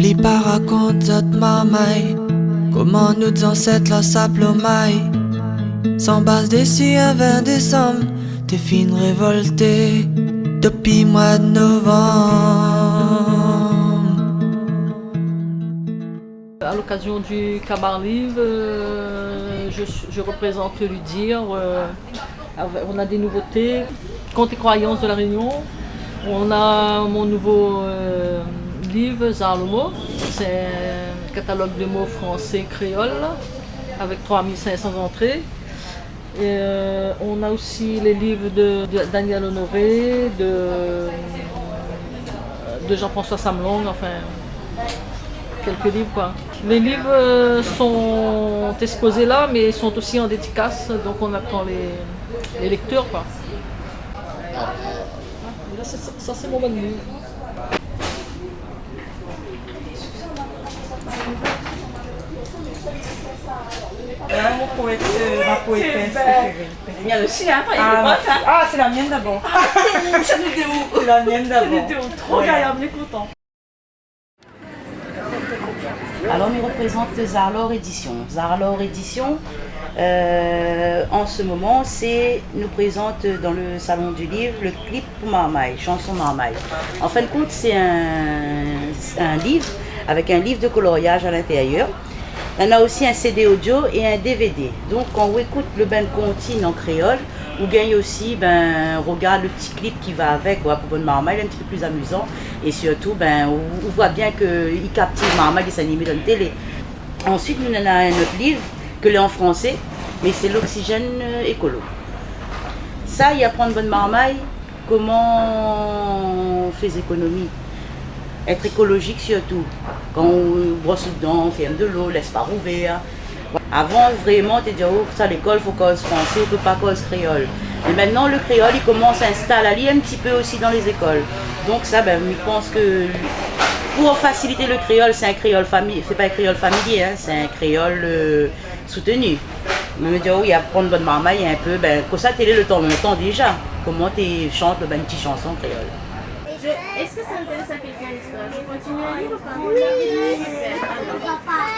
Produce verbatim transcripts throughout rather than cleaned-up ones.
Li pa rakont zot marmay, koman nout zansèt la sap lomay. San baz dési in vin désanm, té fine révolté dopi mwa d'novanm. À l'occasion du Kabar Liv, euh, je, je représente l'U D I R, euh, avec, on a des nouveautés. Contes et croyances de la Réunion. On a mon nouveau, euh, livre, Zarlomo. C'est un catalogue de mots français créoles avec trois mille cinq cents entrées. Et, euh, on a aussi les livres de, de Daniel Honoré, de, de Jean-François Samlong, enfin, quelques livres, quoi. Les livres, euh, sont exposés là, mais ils sont aussi en dédicace, donc on attend les, les lecteurs, quoi. Là, c'est, ça, c'est mon menu. Voilà mon poète, euh, ma poétesse préférée. La mienne aussi, hein, pas les autres, hein. Ah, c'est la mienne d'abord. Ah, c'est, c'est les deux. C'est la mienne d'abord. C'est les deux. Trop gaillard, on est content. Alors, nou reprézant Zarlor Édition. Zarlor Édition, euh, en ce moment, c'est, nous présente dans le Salon du Livre le clip pou marmay, shanson marmay. En fin de compte, c'est un, un livre avec un livre de coloriage à l'intérieur. On a aussi un C D audio et un D V D. Donc, kan ou ékout le bann kontine an kréol, ou gingn osi, ben, regard le ti clip ki va avèk, koi, pou bann marmay, lé in ti pé pli amizan. É sirtou, ben, ou, ou voi bien ke i kaptiv marmay, désin animé dan la télé. Ansuit, nou néna in ot liv ke lé an fransé, mé sé L'Oxygène, euh, écolo. Sa i aprann bann marmay koman fé zékonomi, èt ékolozik sirtou. Kan ou bros out dan, fèrm dolo, lès pa rouvèr. Avan, vréman, té di, oh, sa lékol, fo koz fransé, ou pé pa koz kréol. Mé mintnan, le kréol, i komans instal ali in ti pé osi dan lé zékol. Donk sa, ben, mi pans ke pou fasilité le kréol, sé in kréol fami-, sé pa in kréol familié, hein, sé in kréol, euh, soutenu. Mé mi di, oui, aprann bann marmay in pé, ben, kosa té lé le tan lontan déza. Koman té shant bann ti shanson kréol. Je, est-ce que ça intéresse à quelqu'un, l'histoire ? Je continue à lire ou pas ? Oui. Super. Alors,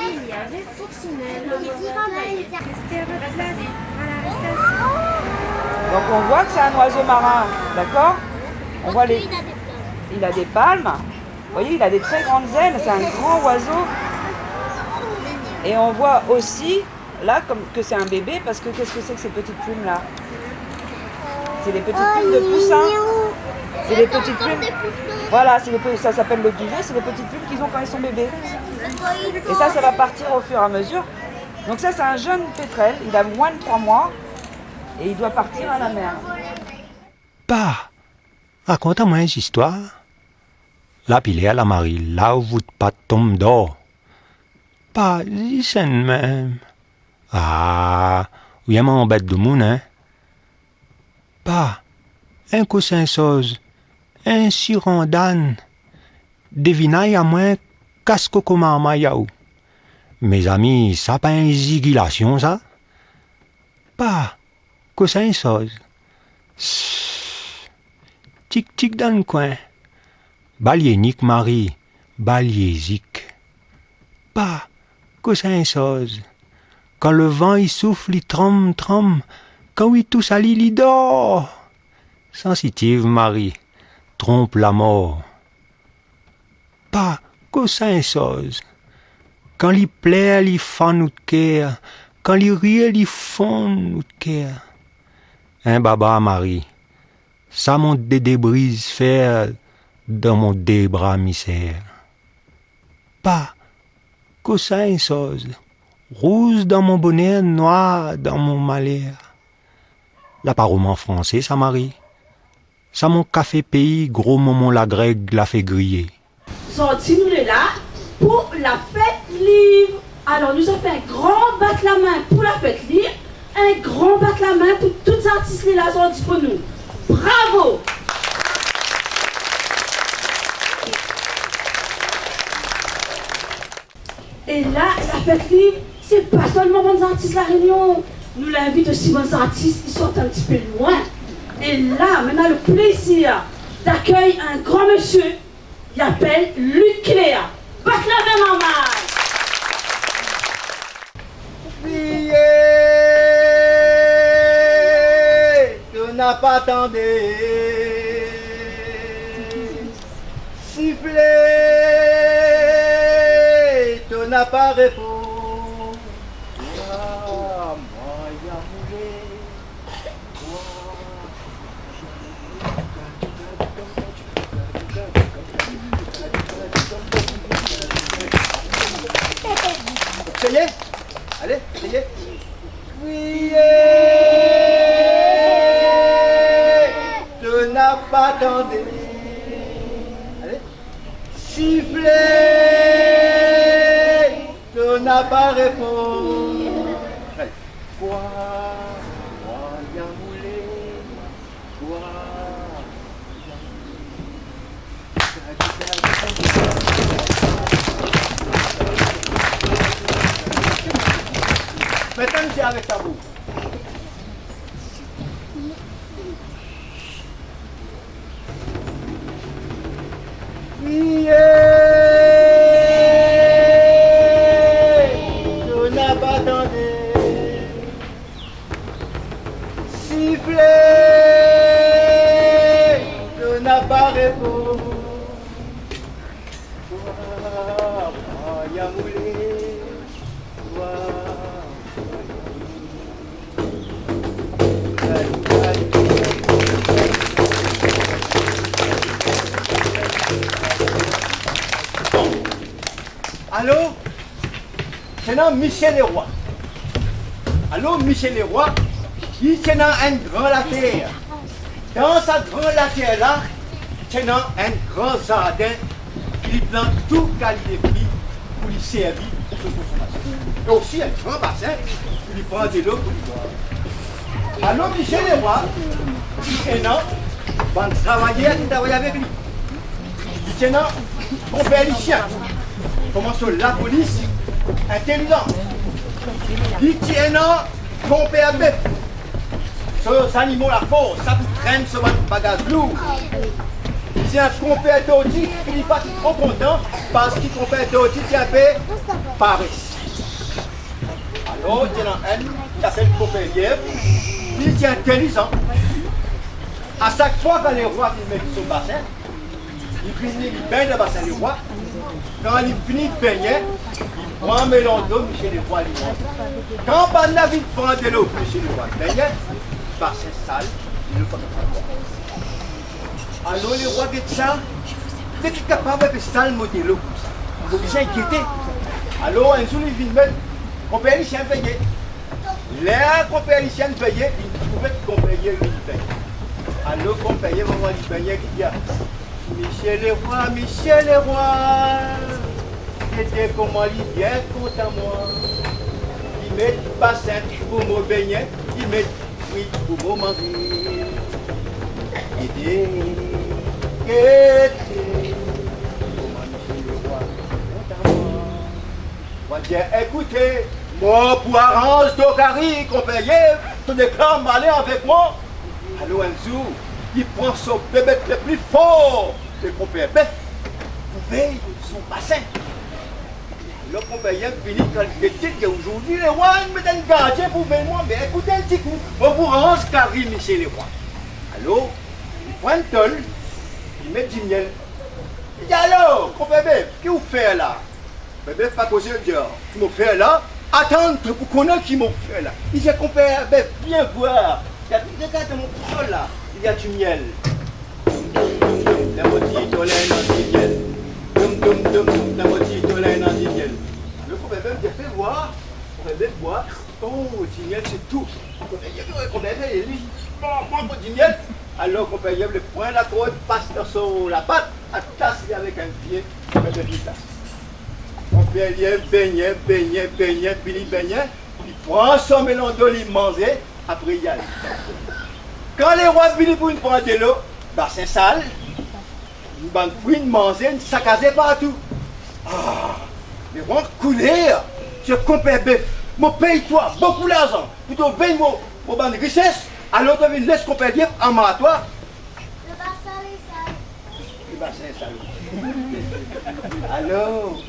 il y avait Fourcinelle, travailler. Restez à votre place. Voilà, restez assis. Donc on voit que c'est un oiseau marin, d'accord ? On voit les, il a des palmes. Vous voyez, il a des très grandes ailes, c'est un grand oiseau. Et on voit aussi là, comme que c'est un bébé, parce que qu'est-ce que c'est que ces petites plumes-là ? C'est des petites plumes de poussin. C'est des petites plumes. Voilà, c'est des pe-, ça s'appelle le duvet, c'est les petites plumes qu'ils ont quand ils sont bébés. Et ça, ça va partir au fur et à mesure. Donc ça, c'est un jeune pétrel, il a moins de trois mois, et il doit partir à la mer. Pa, rakont amwin zistoir. La pilèr, la mari, lav out pat, tonm dor. Pa, zis in minm. Ah, ou yèm anbèt domoun, hein. Pa, in kosin soz, in sirandann, dévinay amwin, kas koko marmay aou. Mézami, sa pa in zigilasion, sa ? Pa, kosa in soz. Sss. Tik-tik dan kwin. Balié nik, mari, balié zik. Pa, kosa in soz. Kan le van i souf, li tranm, tranm. Kan ou i tous ali, li dor. Sansitiv, mari, tronp lamor. Pa, kosa in soz. Kan li plèr, li fann out kèr. Kan li rir, li fonn out kèr. In baba, mari, sa mon dédé briz fèr dan mon dé bra mi sèr. Pa, kosa in soz. Rouz dan mon bonèr, nwar dan mon malèr. La pa roman fransé, sa, mari. Sa mon kafé péi, gro momon lagrèg la fé griyé. Zordi nou lé la pou la fèt liv. Alor, nou sa fé in gran bat la min pou la fèt liv, in gran bat la min pou tout zartis lé la zordi pou nou. Bravo ! É la, la fèt liv, sé pa sèlman bann zartis La Rényon. Nou la invit osi bann zartis ki sort in ti pé lwin. É la, nou néna le plézir d'akèy in gran mésyé, i apèl Luc Cléa. Bat la min, marmay. Kriyé, to na pa tandé. Siflé, to na pa répon. Wa, mwa ya moulé. Éséyé. Alé, éséyé. Kriyé, to na pa tandé. Alé. Siflé, to na pa répon. Alé. Kwa, kwa, ya moulé. Mintnan, sé avèk tanbou. Kriyé, to na pa tandé. Siflé, to na pa répon. Wa, wa, ya moulé. Wa, wa, ya moulé. Alor, té néna Misié Lérwa. Alor, Misié Lérwa, li té néna in gran latèr. Dan sa gran latèr la, té néna in gran zardin ki li plant tout kalité fri pou li sèrvi son konsomasion. É osi in gran basin pou li pran dolo pou li boir. Alor, Misié Lérwa, li té néna bann travayèr ki travay avèk li. Li té néna konpèr lisien, koman so lapolis, intélizan. Li té néna konpèr bèf, so zanimo lafors, sa pou trenn so bann bagaz lour. Li té néna konpèr torti, ki li pa ti tro kontan, parski konpèr torti té in pé parèsé. Alor, té néna inn ki apèl konpèr lièv, li té intélizan. A shak foi kan Lérwa vien mèt son basin, li vini, li bingn dan basin Lérwa. Kan li fini bingné, li pran mélon dolo, Misié Lérwa, li manz. Kan banna vien pran dolo, Misié Lérwa bingné, basin sal, dolo pa kapab boir. Alor, Lérwa gèt sa, li té kapav in pé sal mo dolo konmsa. Mo bizin gété. Alor, in zour, li vien mèt konpèr lisien vèyé. Lèr konpèr lisien vèyé, li trouv konpèr lièv vien vèyé. Alor, konpèr lièv va oir li bingné, li di: Misié Lérwa, Misié Lérwa, gété koman li bien kontan, moin. Li mèt basin pou mo bingné, li mèt fri pou mo manzé. Gété, gété koman Misié Lérwa kontan, moin. Moin di: Ékout, moin pou aranz to kari, konpèr lièv, to déklar malèr avèk moin. Alor, in zour, li pran so bébèt lo pli for, lo konpèr bèf, pou vèy son basin. Alor, konpèr lièv vini, kan li té di, zordi Lérwa la mèt in gardien pou vèy moin, mé ékout in ti kou, moin pou aranz kari Misié Lérwa. Alor, li pran in tol, li mèt di mièl. Li di: Alor, konpèr bèf, ki ou fé la? Konpèr bèf pa kozé, li di: Ki mo fé la? Atann, pou koné ki mo fé la. Li di: Konpèr bèf, vien voir. Li di: Gard mon ti tol la. Li di: Di mièl. Doum, doum, doum, doum, dan mon ti tol la néna di mièl. Doum, doum, doum, doum, dan mon ti tol la néna di mièl. Lo konpèr bèf di: Fé voir. Konpèr bèf boir. Oh, di mièl, sé tou. Konpèr bèf, konpèr bèf, li, bon, bon, bon, di mièl. Alor, konpèr bèf, li pran la kord, pas dan so lapat, atas li avèk in pié, konpèr bèf, li tas. Konpèr lièv bingné, bingné, bingné, fini bingné, li pran son mélon dolo, li manzé, apré li alé. Kan Lérwa vini pou vien pran dolo, basin sal, bann fri, manzé, sakazé partou. Ah, mé bann koulèr, sé konpèr bèf, mo pèy toi bonpé larzan pou to vèy mo, mo bann risès, alor to vien lès konpèr lièv amar toi. Lo basin lé sal. Lo Basin sal. Alor,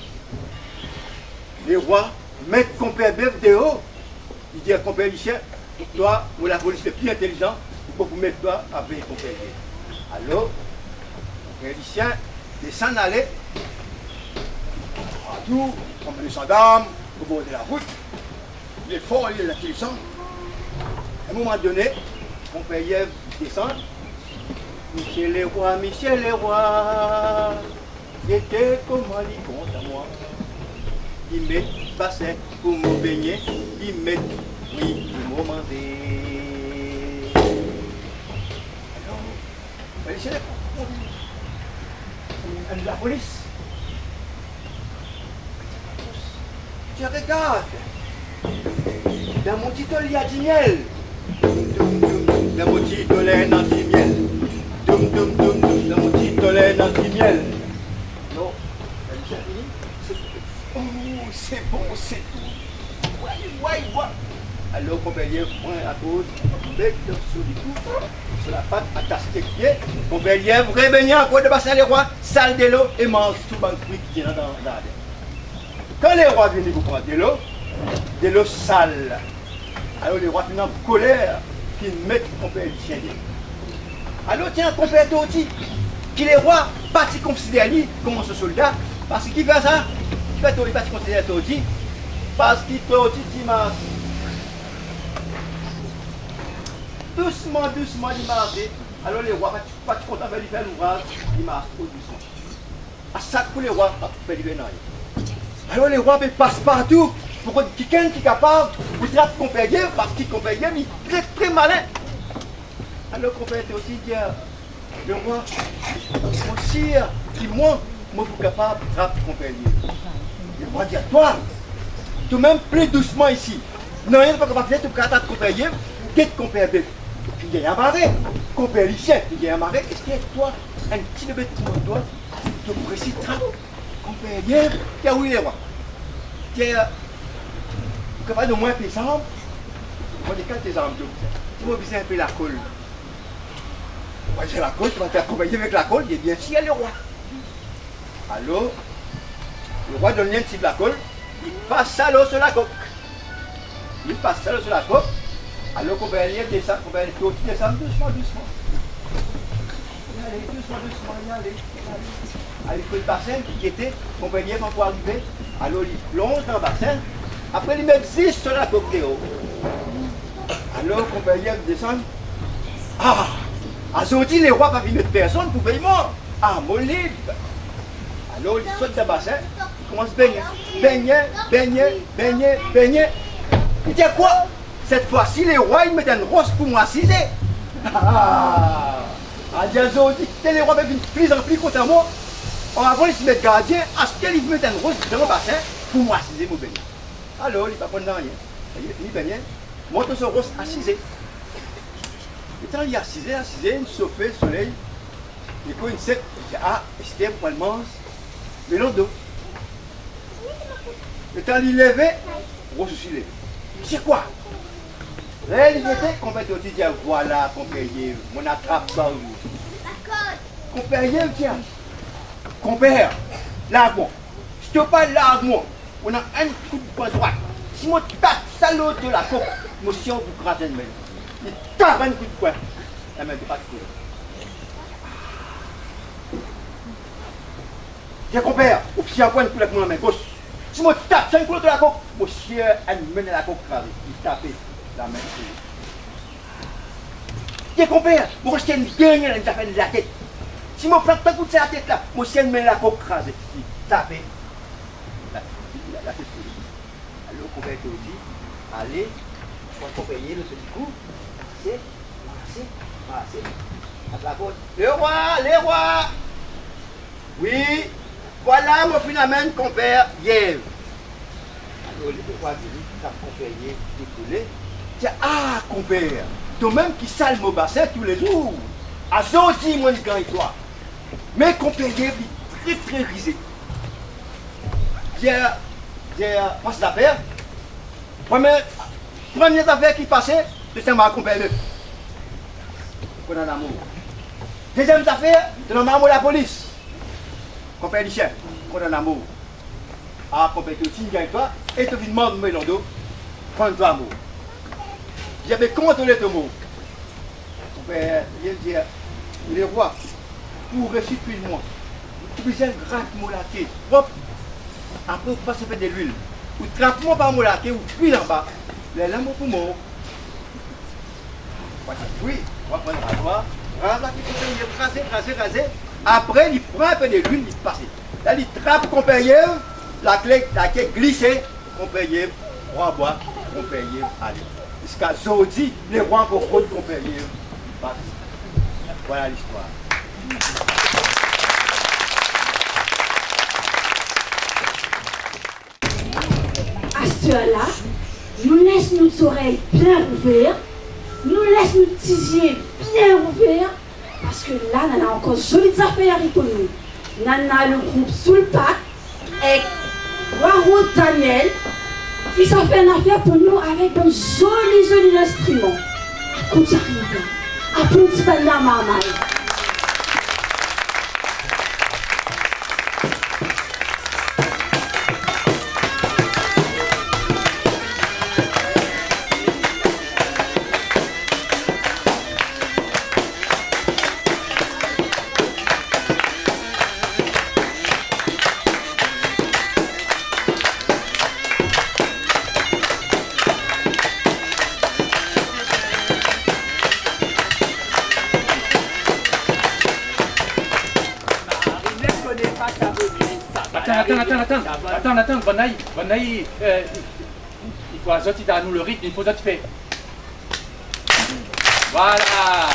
le roi mèt konpèr Bèf déor. Li di a konpèr Lisien, "Toi, moin la polis le pli intélizan, ou pé pou mèt toi avèk konpèr Bèf." Alor, konpèr Lisien désann alé. Partou, konm le zandam, o bor de la rout. Li lé for, li lé intélizan. A in moman doné, konpèr Yèv désann. "Mésyé le roi, mésyé le roi, gété koman li kontan amoin. Li mèt basin pou moin bingné, li mèt fri pou moin manzé." Alor, Alé, sé la polis. Ti rogard. Dan mon ti tol, néna di myèl. Doum, doum, doum, dan mon ti tol, néna di myèl. Doum, doum, doum, doum, dan mon ti tol, néna di myèl. Non, la mision fini. Sé, oh, sé bon, sé tou. Way, way, way. Alor, konpèr Yèv pran la kord, mèt dan son kou, son la pat, atash kèk pié. Konpèr Yèv rebingné ankor dan basin le roi, sal dolo é manz tout bann fri ki té dan, dan zardin. Kan le roi vini pou pran dolo, dolo sal. Alor, le roi fine an kolèr, fine mèt konpèr Lisien déor. Alor, tiens, konpèr Torti, ki le roi pa ti konsidèr ali konm son solda, parske ki fé sa, ki fé Torti pa ti konsidèr Torti, parske Torti ti marsh dousman, dousman, li marsh. Alor, le roi pa ti, pa ti kontan fé li fé louvraz, li marsh tro dousman. A sak kou le roi pa fé li fé narienn. Alor, le roi pé pas partou pou konn kikenn ki kapab pou trap konpèr Yèv, parske konpèr Yèv li trè, trè malin. Alor, konpèr Torti di a le roi, "Moin sir ki moin, moin pou kapab trap konpèr Yèv." Le roi di a, "Toi, tou mèm pli dousman isi. Narienn ou pa kapab fé, ou kapab trap konpèr Yèv, gèt konpèr Bèf." Li gingn amaré, konpèr Lisien, li gingn amaré, èske toi, in ti bébé koman toi, ou pé rési trap konpèr Yèv, té a wi le roi. Té, ou kapab donn amoin in pé zarm. Moin, dé kèl té zarm, té, té moin bizin in pé lakol. Moin, sé lakol, té va akonpagn amoin avèk lakol, li di biensir le roi. Alor, le roi donn ali in ti lakol, li pas sa lo so lakok. Li pas sa lo so lakok. Alor, konpèr Yèv désann, konpèr Torti désann dousman, dousman. Li alé dousman, dousman, li alé, li alé. Alé, pri basin, li gété, konpèr Yèv pankor arivé. Alor, li plonz dan basin. Apré, li mèt zis so lakok déor. Alor, konpèr Yèv désann. Ah, azordi, le roi pa vini mèt pèrsone pou vèy mor. Ah, moin lib. Alor, li sot dan basin, li komans bingné. Bingné, bingné, bingné, bingné. Li di, "Koi ? Sèt foi si, le roi, li mèt in ros pou moin asizé." Ah, a di azordi, té le roi va vin pli an pli kontan amoin. Avan, li té mèt gardien, astèr li mèt in ros dan basin pou moin asizé, moin bingné. Alor, li pa konprann arien. Li fini bingné, mont so ros, asizé. Létan li asizé, asizé, li sofé, solèy, li koz, li sèk, li di, "Ah, èske moin pral manz melon do." Létan li lévé, ros osi lévé. "Sé koi?" Lè li gété, konpèr Torti di, "Voila, konpèr Yèv, moin la trap baou." Konpèr Yèv di, "Konpèr, larg amoin. Si ou pa larg amoin, ou na in kout poin droit. Si moin tap sa lo do lakok, moin sir ou kraz in min." Li tap in kout poin, la min droit koulé. Li di, "Konpèr, ou sir ankor in kout avèk mon min gos. Si moin tap sa in kout lo do lakok, moin sir in min lakok krazé." Li tapé, la min koulé. Li di, "Konpèr, moin rès in dèrnié la, li sa fé in latèt. Si moin fé in kout sa latèt la, moin sir in min lakok krazé." Li tapé, la, la, latèt koulé. Alor, konpèr Torti alé, konpèr Yèv, lo sèl kou, marsé, marsé, marsé. Trap la port. "Le roi, le roi ! Wi, voila, moin fine amenn konpèr Yèv." Alor, le roi vini, trap konpèr Yèv, li koulé. Di, "Ah, konpèr, toi mèm ki sal mon basin tou lé zour. Azordi, moin gingn toi." Mé konpèr Yèv, li trè, trè rizé. Li di, li di, "Pas zafèr. Promié, promié zafèr ki pasé, sé sa moin konpèr Yèv. Konm in amour. Dézièm zafèr, sé sa moin lapolis." Konpèr Lisien, kondané a mor. A, konpèr, to ti gingn toi, é to vien mord mon lando, kondané toi a mor. Li di, mé koman to lé to mor ? Konpèr, li di, le roi, pou restitui amoin, ou bizin grat mon laké prop, apré ou pas in pé de luil, ou trap amoin par mon laké, ou kui anba, lèr la mon pou mor. Moin di, oui, moin pran razoir. Razoir ki pou fé krazé, krazé, krazé. Apré, li pran in pé de luil, li pasé. La, li trap konpèr Yèv, laké, laké glisé, konpèr Yèv, roi boi, konpèr Yèv alé. Ziska zordi, le roi ankor rod konpèr Yèv, li pa vi. Voilà l'histoire. Astèr-la, nou lès nout zorèy bien ouvèr, nou lès nout ti zié bien ouvèr, parske la, nana ankor zoli zafèr pou nou. Nana le group Soulpak èk Waro Daniel, ki sa fé in afèr pou nou avèk bann zoli, zoli linstriman. Akout sa ki vien. Aplaodi banna marmay. Atann, atann, atann, atann. Atann, atann, banna i, banna i, euh, i fo azot i donn anou le ritm, i fo azot i fé. Voilà.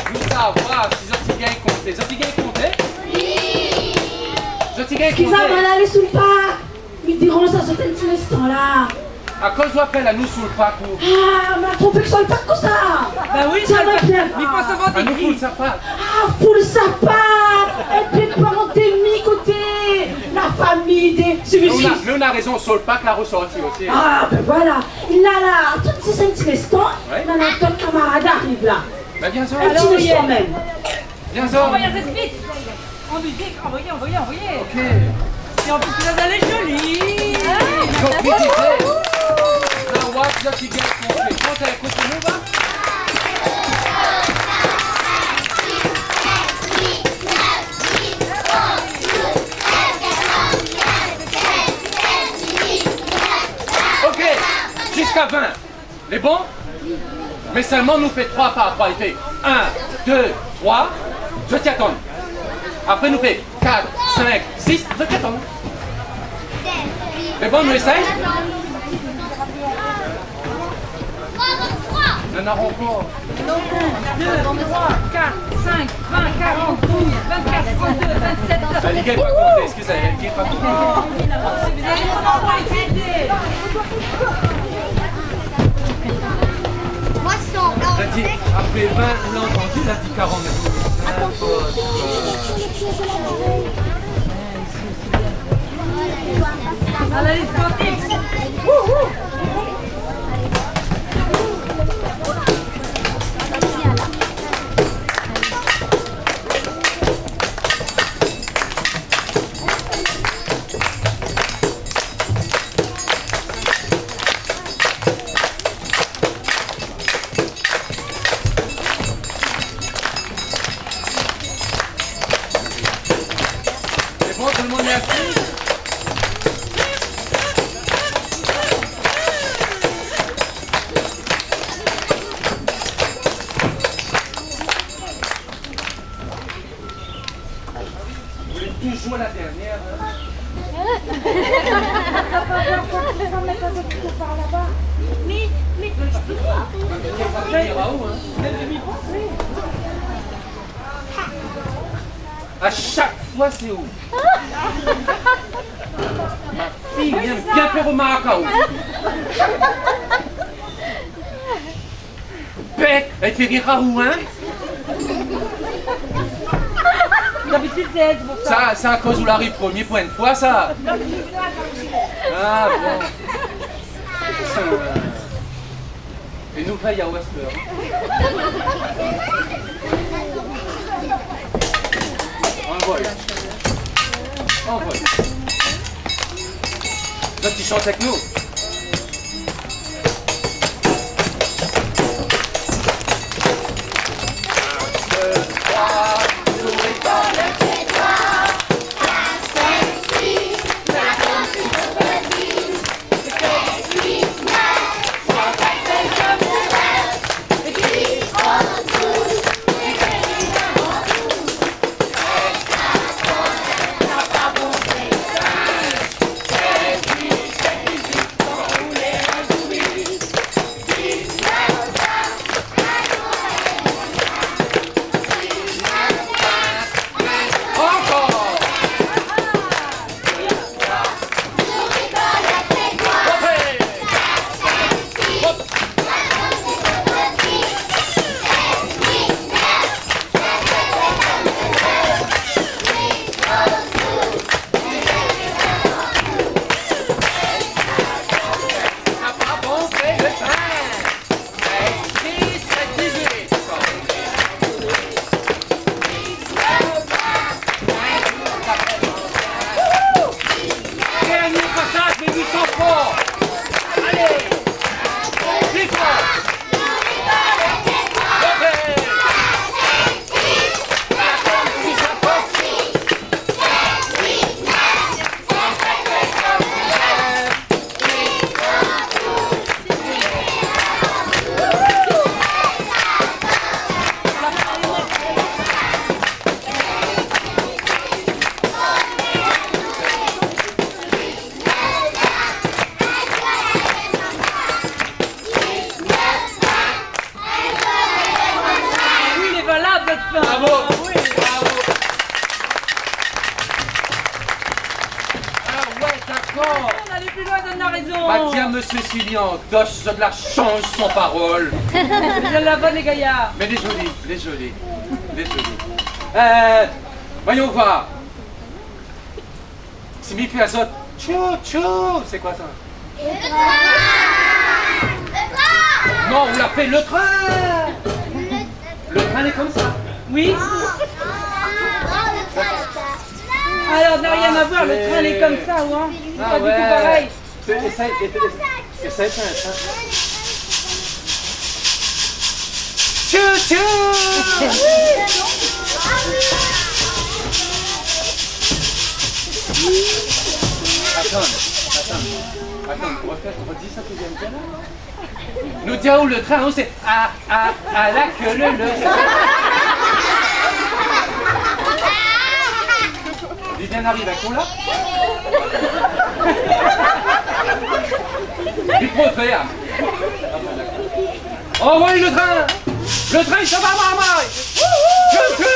Mintnan, nou sa voir si zot i gingn konté. Zot i gingn konté ? Oui. Zot i gingn konté ? Eskiz amoin la, le Soulpak. Mi déranz azot in ti linstan la. Akoz ou apèl anou Soulpak ou ? Ah, ma tronpé ke Soulpak konmsa. Bin oui, tiens, Soulpak. Bien. Mi pans avan anou Foul Sapak. Ah, Foul Sapak. Èl pé pa antann mi koté la fami dé... Mé ou na, mé ou na rézon, Soulpak la resorti osi. Ah, bin voilà. La, la, atann, sé in ti linstan. Ouais. Nana in lot kamarad i ariv la. Bin, bien sir. In ti linstan mèm. Bien sir. Anvoy azot vit. An mizik, anvoy, anvoy, anvoy. Ok. É an plis, la, lé zoli. Donk, mi dizé, la, wa, la, ti gingn konté. Kont, ékout, nou va. Ok, ziska vin. Lé bon ? Mé sèlman nou fé troi par troi. I fé in, dé, troi, zot i atann. Apré nou fé kat, sink, sis, zot i atann. Lé bon, nou éséy ? Nana ankor. Dé, troi, kat, sink, vin, karant, douz, vinnkatr, tranndé, vinnsèt, désèt. Sa, li gingn pa konté, eskiz amoin, li gingn pa konté. Zot i atann, zot i atann. Allez, les sportifs. Wouhou. C'est bon, tout le monde est assis ? Vous voulez toujours la dernière, hein ? À chaque fois, c'est où ? Ma fille vient bien faire au Maracao. Bèt, èl i fé rir aou, in ? D'abitid, sé èl, sé pou sa. Sa, sa akoz ou la ariv promié pou in foi, sa. Ah, bon. É nou fé yaou astèr. Anvoy. Anvoy. Zot i shant avèk nou. Dernier passage, mais lui, il s'en fort. Allez, plus fort. Oui, il est valable, votre fin. Bravo. Ah oui. Bravo. Ah ouais, d'accord. On allait plus loin, donne la raison. Bah, tiens, monsieur Silian, Dosh, zot la shanj son parol. Zot la vann, lé gayar. Mé lé zoli, lé zoli, lé zoli. Euh, voyons voir. Si mi fé azot tchou tchou, sé koi sa ? Le trin. Le trin. Non, ou la fé le trin. Le trin lé konmsa. Oui. Ah, ah, ah, le trin, le trin. Alors, n'a rien à voir, le trin lé konmsa, hein. Ah, pas du tout pareil. Fé, éséy, éséy, éséy fé in trin. Tchou tchou. Atann, atann, atann, refé, redi sa ke ou vien de fé la. Nou di aou le trin, ou sé a, a, a la ke le le. Li vien ariv avèk ou la ? Li pé fé. Anvoy le trin. Le trin i sava, marmay. Tchou tchou.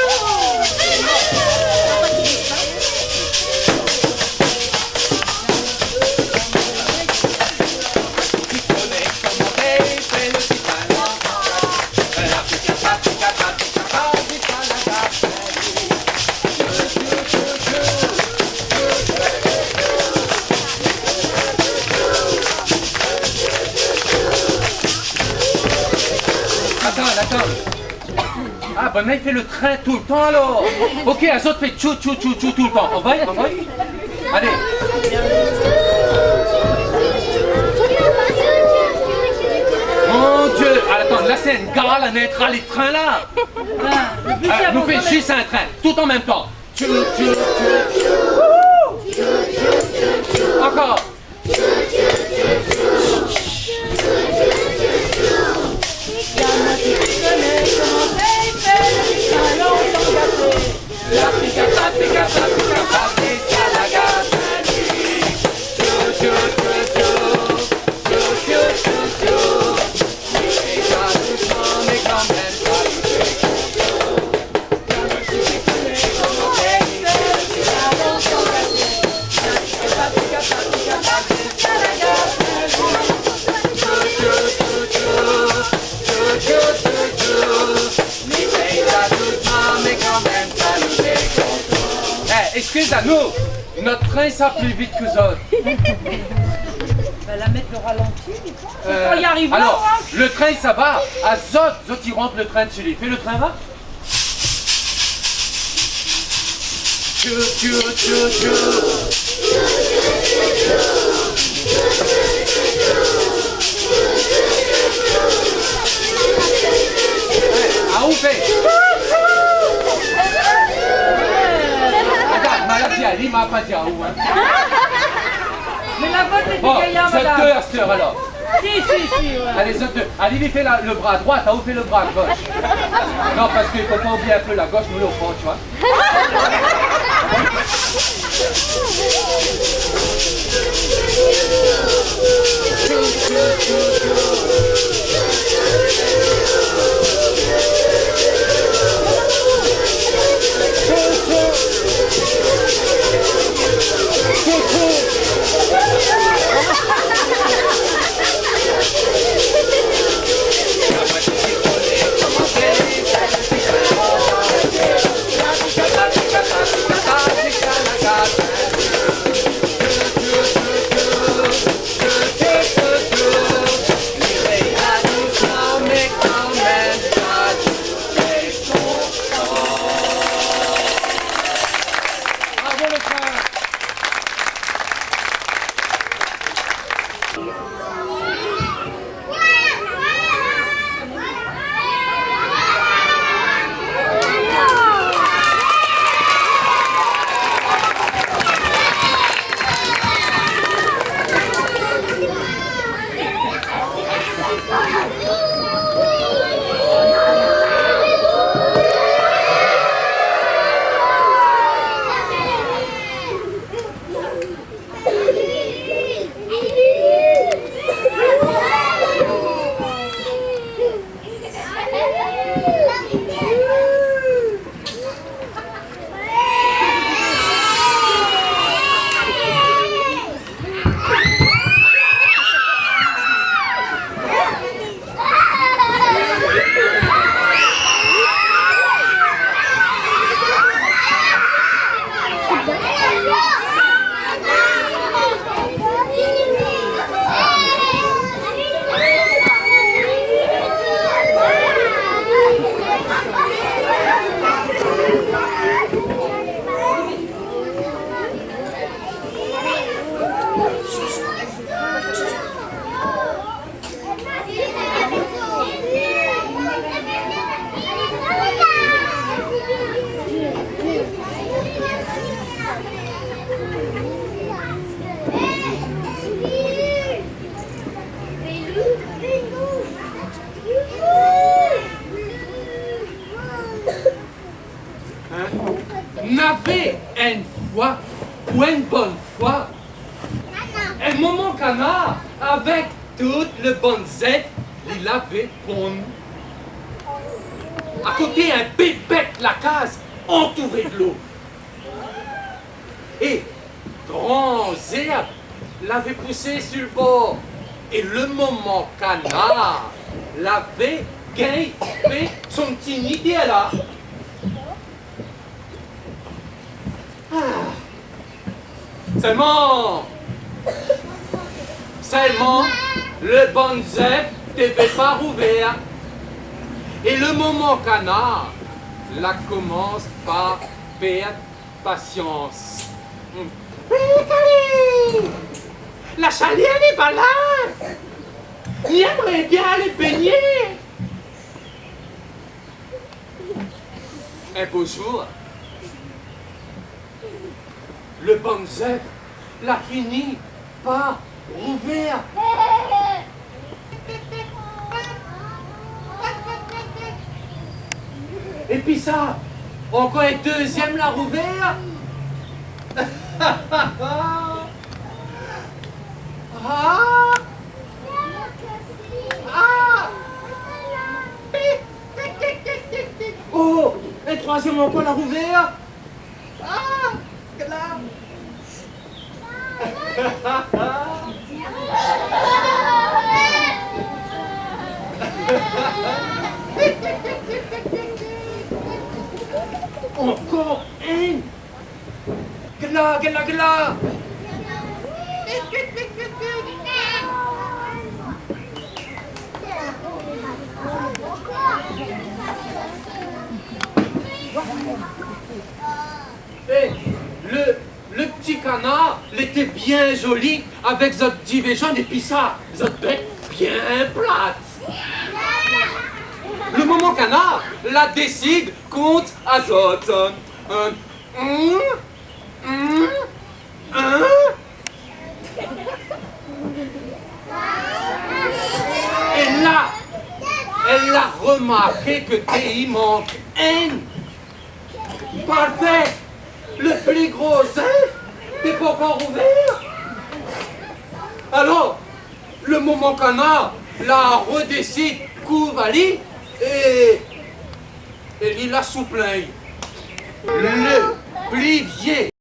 Atann. Ah, bin, la, li fé le trin toultan, alor. Ok, azot fé tchou, tchou, tchou, tchou toultan. Anvoy, anvoy. Alé. Mon Dieu. Atann, la, sé in gar, la, néna in trin, la. Ah, nou fé zis in trin. Tout an mèm tan. Tchou, tchou, tchou, tchou. Ankor. Eh, excusez-nous, notre train sort plus vite que zot. Bah, la mettre au ralenti, dis donc. Euh, alors, le train, ça va. Azot, zot i rant le trin dsi li. Fé le trin, va. Tchou, tchou, tchou, tchou. Eh, aou fé. Atann, ma la di ali, ma pa di aou, hein. Mé la vot lété gayar, madam. Bon, zot dé astèr, alor. Si, si, si, ouais. Alé, zot dé. Ali, li fé la, le bra droit, aou fé le bra gauche. Non, parske i fo pa oublié in pé la gauche, nou lé o fon, tu vois. Bravo le frère. Hein ? Navé in foi, pou in bone foi, in momon kanar avèk tout le bann zèf li lavé ponn. Akoté in pé bèt la kaz, antouré dolo. É gran zèrb lavé pousé su le bor. É le momon kanar lavé gingn fé son ti ni dèryèr la. Ah. Sèlman, sèlman, le bann zèf té vé pa rouvèr. É le momon kanar la komans par pèrd pasians. É, kalé ! La shalèr lé pa la ! Mi èmré bien alé bingné. In bo zour, le bann zèf la fini par rouvèr. Épi sa, ankor in dezièm la rouvèr. Ah ! Ah ! Oh, in troizièm ankor la rouvèr. Ah, gla. Ankor inn. Gla, gla, gla. É le, le ti kanar lété bien zoli avèk zot divé zone épi sa, zot bèk bien plat. Le momon kanar la désid kont azot. Euh, hmm, hmm, hein ? É la, èl la romarké ke té i mank inn. Parfé, le pli gro zèf té pankor rouvèr. Alor, le momon kanar la rodésid kour ali é, é li la souplin. Le pli vié